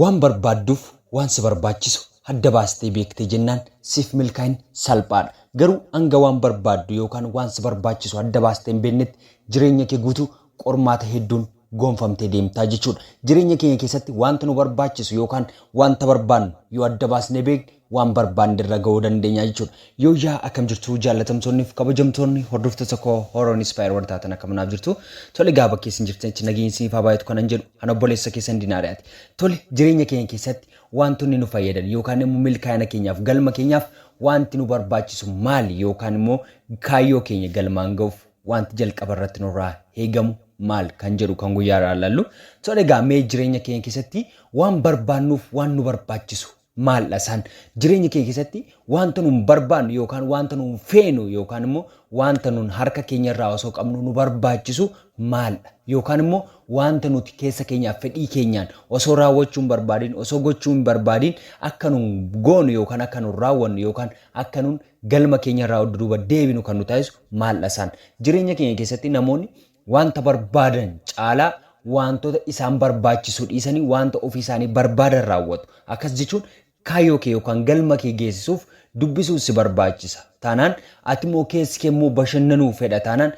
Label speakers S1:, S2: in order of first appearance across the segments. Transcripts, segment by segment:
S1: Waan barbaadduuf waan si barbaachisu adda baastee beektee jennaan siif milkaa'in salphaadha. Garuu hanga waan barbaaddu yookaan waan si barbaachisu adda baastee hin beeknetti jireenya kee guutuu qormaata hedduun goonfamtee deemtaa jechuudha. Jireenya keenya keessatti wanta nu barbaachisu yookaan wanta barbaannu yoo adda baasnee beekne waan barbaanne irra ga'uu dandeenya jechuudha. Yooyyaa, akkam jirtu jaallatamtoonni fi kabajamtoonni hordoftoota koo Horoon Inspire warra taatan, akkam naaf jirtu? Tole, gaafa keessan jirtanitti nageenyi isiniif haa baay'atu kanan jedhu ana obboleessa keessan Dinaariyaati. Tole, jireenya keenya keessatti wantoonni nu fayyadan yookaan immoo milkaa'ina keenyaaf, galma keenyaaf wanti nu barbaachisu maali, yookaan immoo kaayyoo keenya galmaan ga'uuf wanti jalqaba irratti nurraa eegamu maal kan jedhu kan guyyaa irraa ilaallu. Tole egaa, mee jireenya keenya keessatti waan barbaannuuf waan nu barbaachisu maal isaan? Jireenya keenya keessatti wanta nun barbaannu yookaan wanta nun feenu yookaan immoo wanta nun harka keenya irraa osoo qabnu nu barbaachisu maaldha, yookaan immoo wanta nuti keessa keenyaaf fedhii keenyaan osoo raawwachuu hin barbaadin, osoo gochuu hin barbaadin akka nun goonu yookaan akka nun raawwannu yookaan akka nun galma keenya irraa duuba deebinu kan nu taasisu maaldha isaan? Jireenya keenya keessatti namoonni wanta barbaadan caalaa wantoota isaan barbaachisu dhiisanii wanta ofii isaanii barbaadan raawwatu. Akkas jechuun kaayyoo kee yookaan galma kee geessisuuf dubbisuun si barbaachisa. Taanaan ati immoo keessi kee immoo bashannanuu fedha taanaan,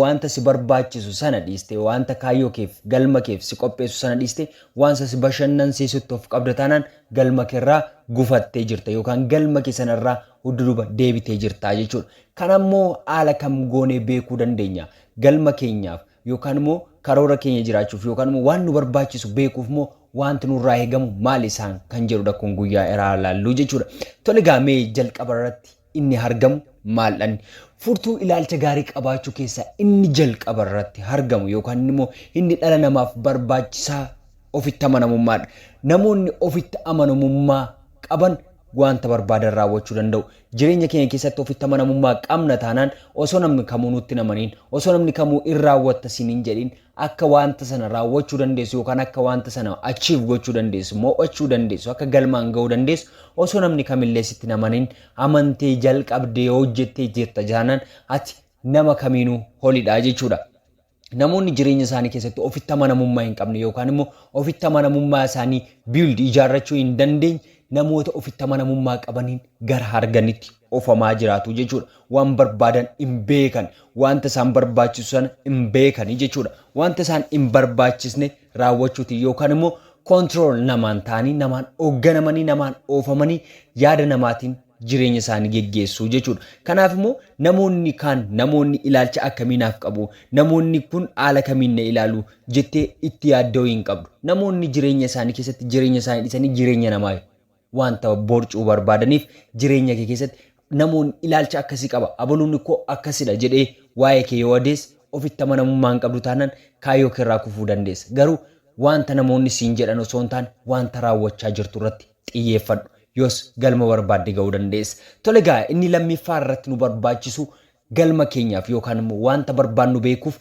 S1: wanta si barbaachisu sana dhiiste, wanta kaayyoo keef galma keef si qopheessu sana dhiiste, wanta si bashannansiisutti of qabda taanaan, galma keerraa gufattee jirta yookaan galma kee sanarraa hudduuba deebitee jirta jechuudha. Kanammoo haala kam goonee beekuu dandeenya? Galma keenyaaf yookaan immoo karoora keenya jiraachuuf yookaan immoo waan nu barbaachisu beekuuf immoo wanti nurraa eegamu maal isaan kan jedhudha kun guyyaa irraa ilaallu jechuudha. Tole egaa, mee jalqaba irratti inni argamu maaldhan? Furtuu ilaalcha gaarii qabaachuu keessaa inni jalqaba irratti argamu yookaan immoo inni dhala namaaf barbaachisaa ofitti amanamummaadha. Namoonni ofitti amanamummaa qaban wanta barbaadan raawwachuu danda'u. Jireenya keenya keessatti ofitti amanamummaa qabna taanaan, osoo namni kamuu nutti namaniin, osoo namni kamuu in raawwatta siin hin jedhin, akka wanta sana raawwachuu dandeessu yookaan akka wanta sana achieve gochuu dandeessu, mo'achuu dandeessu, akka galmaan ga'uu dandeessu osoo namni kamillee sitti namaniin amantee jalqabdee hojjettee jirta taanaan, ati nama kamiinuu holidha jechuudha. Namoonni jireenya isaanii keessatti ofitti amanamummaa hin qabne yookaan immoo ofitti amanamummaa isaanii build ijaarrachuu hin dandeenye namoota ofitti amanamummaa qabaniin gara arganitti ofamaa jiraatu jechuudha. Waan barbaadan hin beekan, wanta isaan barbaachisu sana hin beekani jechuudha. Wanta isaan hin barbaachisne raawwachuuti yookaan immoo control namaan ta'anii, namaan hoogganamanii, namaan oofamanii, yaada namaatiin jireenya isaanii geggeessuu jechuudha. Kanaaf immoo namoonni kaan, namoonni ilaalcha akkamii naaf qabu, namoonni kun haala kamiin na ilaalu jettee itti yaadda'uu hin qabdu. Namoonni jireenya isaanii keessatti jireenya isaanii dhiisanii jireenya namaa wanta borcuu barbaadaniif, jireenya kee keessatti namoonni ilaalcha akkasii qaba, abaluun koo akkasidha jedhee waa'ee kee yoo adeesse, ofitti amanamummaa hin qabdu taanaan kaayyoo kee irraa kufuu dandeessa. Garuu wanta namoonni siin jedhan osoo hin taane wanta raawwachaa jirtu irratti xiyyeeffadhu. Yoos galma barbaadde ga'uu dandeessa. Tole egaa, inni lammiffaa irratti nu barbaachisu galma keenyaaf yookaan immoo wanta barbaannu beekuuf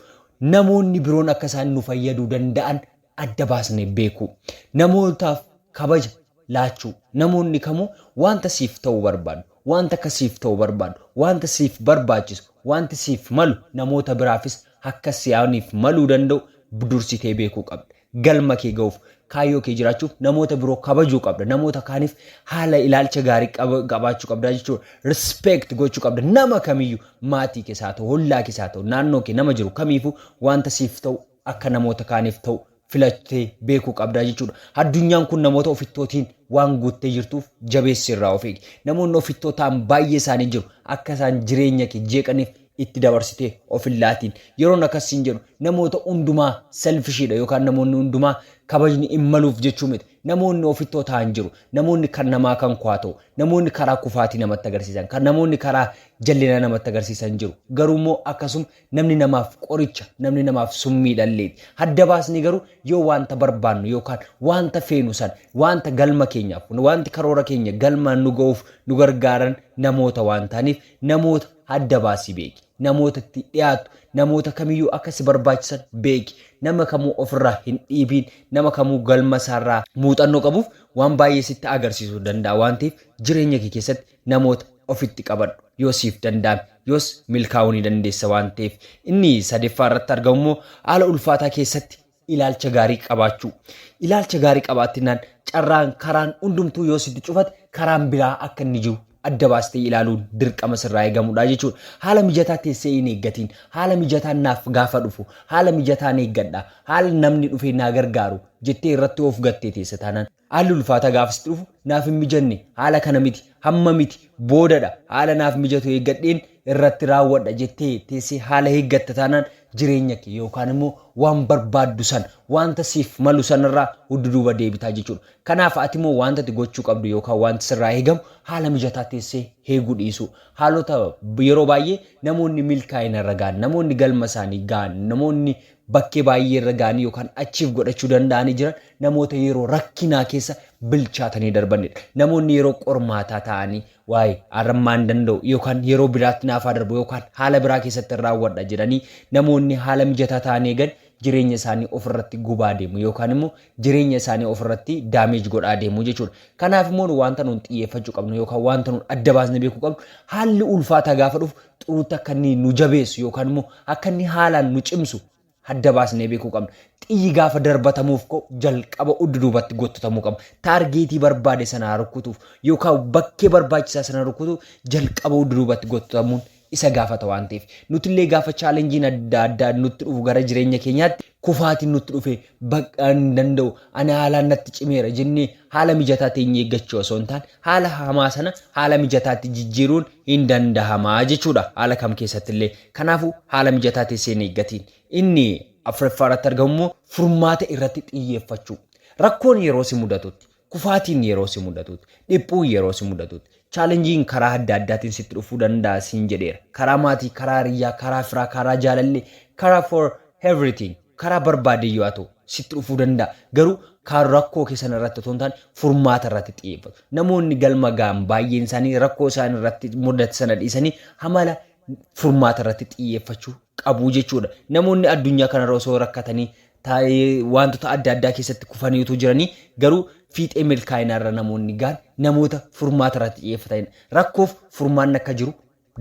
S1: namoonni biroon akka isaan nu fayyaduu danda'an adda baasnee beekuu. Namootaaf kabaja laachuu. Namoonni kamuu wanta siif ta'uu barbaadu, wanta akka siif ta'uu barbaadu, wanta siif barbaachisu, wanti siif malu namoota biraafis akka si'aaniif maluu danda'u dursitee beekuu qabda. Galma kee ga'uuf, kaayyoo kee jiraachuuf namoota biroo kabajuu qabda. Namoota kaaniif haala ilaalcha gaarii qabaachuu qabda jechuudha. Respect gochuu qabda. Nama kamiyyuu, maatii kees haa ta'u, ollaa kees haa ta'u, naannoo kee nama jiru kamiifuu wanta siif ta'u akka namoota kaaniif ta'u filattee beekuu qabda jechuudha. Addunyaan kun namoota ofittootiin waan guuttee jirtuuf jabeessi irraa of eegi. Namoonni ofittoo ta'an baay'ee isaanii jiru. Akka isaan jireenya kee jeeqaniif itti dabarsitee of hin laatiin. Yeroon akkasiin jedhu namoota hundumaa selfishiidha yookaan namoonni hundumaa kabajni hin maluuf jechuu miti. Namoonni ofittoo ta'an jiru. Namoonni kan namaa kan ku'aa ta'u. Namoonni karaa kufaatii namatti agarsiisan. Kan namoonni karaa jallinaa namatti agarsiisan jiru. Garuu immoo akkasuma namni namaaf qoricha, namni namaaf summii dhalleeti. Adda baasni garuu yoo wanta barbaannu yookaan wanta feenu san, wanta galma keenyaaf, wanti karoora keenya galmaan nu ga'uuf nu gargaaran namoota waan ta'aniif, namoota adda baasii beeki. Namoota itti dhiyaatu, namoota kamiyyuu akka si barbaachisan beeki. Nama kamuu ofirraa hin dhiibiin, nama kamuu galma isaarraa muuxannoo qabuuf waan baay'ee sitti agarsiisuu danda'a waan ta'eef, jireenya kee keessatti namoota ofitti qabadhu yoo siif danda'ame, yoos milkaa'uu ni dandeessa waan ta'eef. Inni sadaffaa irratti argamu immoo haala ulfaataa keessatti Ilaalcha gaarii qabaachuu. Ilaalcha gaarii qabaattinaan carraan karaan hundumtuu yoo sitti cufate karaan biraa akka inni jiru adda baastee ilaaluun dirqama sirraa eegamudha jechuudha. Haala mijataa teessee hin eeggatiin. Haala mijataan naaf gaafa dhufu, haala mijataan eeggadha, haala namni dhufee naa gargaaru jettee irratti of gattee teessa taanaan, haalli ulfaataa gaafa sitti dhufu naaf hin mijanne, haala kana miti, hamma miti, boodadha, haala naaf mijatu eeggadheen irratti raawwadha jettee teessee haala eeggatta taanaan, jireenya kee yookaan immoo waan barbaaddu sana, wanta siif malu sanarraa hudduuba deebitaa jechuudha. Kanaaf ati immoo wanta ati gochuu qabdu yookaan wanti sirraa eegamu haala mijataa teessee eeguu dhiisuu. Haalota yeroo baay'ee namoonni milkaa'ina irra ga'an, namoonni galma isaanii ga'an, namoonni bakkee baay'ee irra ga'anii yookaan achiif godhachuu danda'anii jiran namoota yeroo rakkinaa keessa bilchaatanii darbanidha. Namoonni yeroo qormaataa ta'anii waa'ee har'ammaa hin danda'u yookaan yeroo biraatti naafaa darbu yookaan haala biraa keessatti raawwadha jedhanii namoonni haala mijataa ta'anii eegan jireenya isaanii ofirratti gubaa deemu yookaan immoo jireenya isaanii ofirratti damage godhaa deemu jechuudha. Kanaaf immoo wanta nuun xiyyeeffachuu qabnu yookaan wanta nuun adda baasnee beekuu qabnu, haalli ulfaataa gaafa dhufu xuruutti akka inni nu jabeessu yookaan immoo akka inni haalaan nu cimsu adda baasnee beekuu qabna. Xiyyi gaafa darbatamuuf ka'u jalqaba duubatti gottotamuu qaba. Target barbaade sana rukutuuf yookaan bakkee barbaachisaa sana rukutuuf jalqaba duubatti gottotamuun isa gaafata waan ta'eef. Nutillee gaafa challengeiin adda addaa nutti dhufu gara jireenya keenyaatti, kufaatiin nutti dhufe, bakka hin danda'u, ani haalaan natti cimeera jennee haala mijataa teenyee eeggachuu osoo hin taane, haala hamaa sana haala mijataatti jijjiiruun hin dandahamaa jechuudha haala kam keessatti illee. Kanaafuu haala mijataa teessee hin eeggatiin. Inni afuraffaa irratti argamu immoo furmaata irratti xiyyeeffachuu. Rakkoon yeroo si mudatutti, kufaatiin yeroo si mudatutti, dhiphuun yeroo si mudatutti, challengeiin karaa adda addaatiin sitti dhufuu danda'a siin jedheera. Karaa maatii, karaa hiriyyaa, karaa firaa, karaa jaalallee, karaa for everything, karaa barbaade yoo ta'u sitti dhufuu danda'a. Garuu kan rakkoo keessan irratti otoo hin taane furmaata irratti xiyyeeffatu. Namoonni galma ga'an baay'een isaanii rakkoo isaan irratti mudate sana dhiisanii amala furmaata irratti xiyyeeffachuu qabu jechuudha. Namoonni addunyaa kanarra osoo rakkatanii taa'ee wantoota adda addaa keessatti kufanii utuu jiranii garuu fiixee milkaa'inaarra namoonni ga'an namoota furmaata irratti xiyyeeffatanidha. Rakkoof furmaanni akka jiru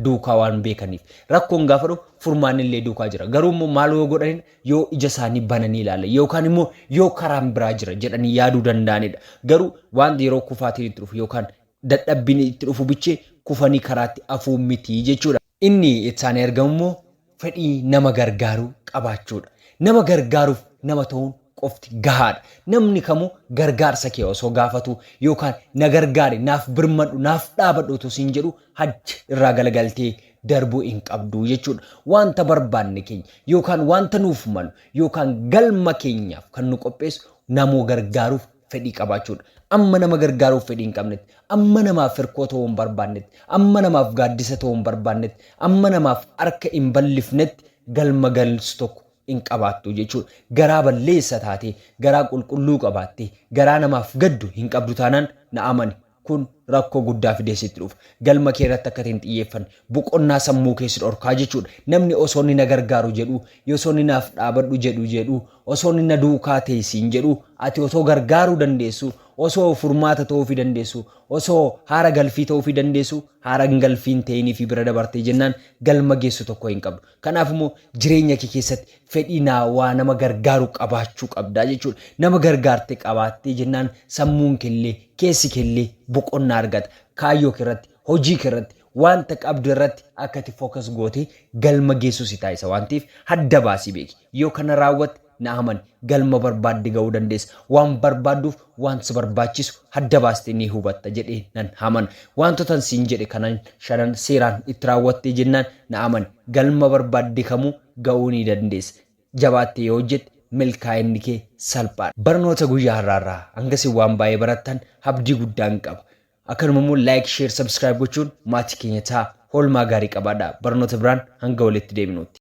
S1: duukaa waan beekaniif. Rakkoon gaafa dhufu furmaanni illee duukaa jira. Garuu immoo maal yoo godhan, yoo ija isaanii bananii ilaalan yookaan immoo yoo karaan biraa jira jedhanii yaaduu danda'anidha. Garuu waan yeroo kufaatiin itti dhufu yookaan dadhabbiin itti dhufu bichee kufanii karaatti afuu miti jechuudha. Inni itti argamu immoo fedhii nama gargaaruu qabaachuudha. Nama gargaaruuf nama ta'uun qofti gahaadha. Namni kamuu gargaarsa kee osoo gaafatu yookaan na gargaari, naaf birmadhu, naaf dhaabadhu otoo siin jedhu hajji irraa galagaltee darbuu hin qabdu jechuudha. Wanta barbaanne keenya yookaan wanta nuuf malu yookaan galma keenyaaf kan nu qopheessu namoo gargaaruuf fedhii qabaachuudha. Amma nama gargaaruuf fedhii hin qabnetti, amma namaaf hirkoo ta'uu hin barbaannetti, amma namaaf gaaddisa ta'uu hin barbaannetti, amma namaaf harka hin bal'ifnetti galma galsu tokko hin qabaattu jechuudha. Garaa balleessa taatee, garaa qulqulluu qabaattee, garaa namaaf gaddu hin qabdu taanaan, na amani, kun rakkoo guddaa fidee sitti dhufa. Galma kee irratti akka hin xiyyeeffanne, boqonnaa sammuu keessi dhorkaa jechuudha. Namni osoo inni na gargaaru jedhu, osoo inni naaf dhaabadhu jedhu, osoo inni na duukaa teessiin jedhu, ati osoo gargaaruu dandeessu, osoo furmaata ta'uufii dandeessu, osoo haara galfii ta'uufii dandeessu, haara galfiin ta'inii fi bira dabartee jennaan galma geessu tokko hin qabdu. Kanaaf immoo jireenya kee keessatti fedhii naa waa nama gargaaru qabaachuu qabdaa jechuudha. Nama gargaarte qabaattee jennaan sammuun keellee keessi keellee boqonnaa argata. Kaayyoo kee irratti, hojii kee irratti, wanta qabdu irratti akka ati focus gootee galma geessu si taasisa waan ta'eef hadda baasii beeki. Yoo kana raawwatte, na amani, galma barbaadde ga'uu dandeessa. Waan barbaadduuf waan si barbaachisu hadda baastee ni hubatta jedhee nan amana. Wantoota siin jedhe kanan shanan seeraan itti raawwattee jennaan, na amani, galma barbaadde kamuu ga'uu ni dandeessa. Jabaattee yoo hojjette milkaa'inni kee salphaadha. Barnoota guyyaa har'aarraa hangasii waan baay'ee barattan abdii guddaan qaba. Akkanuma immoo like, share, subscribe gochuun maatii keenya ta'a. Oolmaa gaarii qabaadha. Barnoota biraan hanga walitti deebinutti.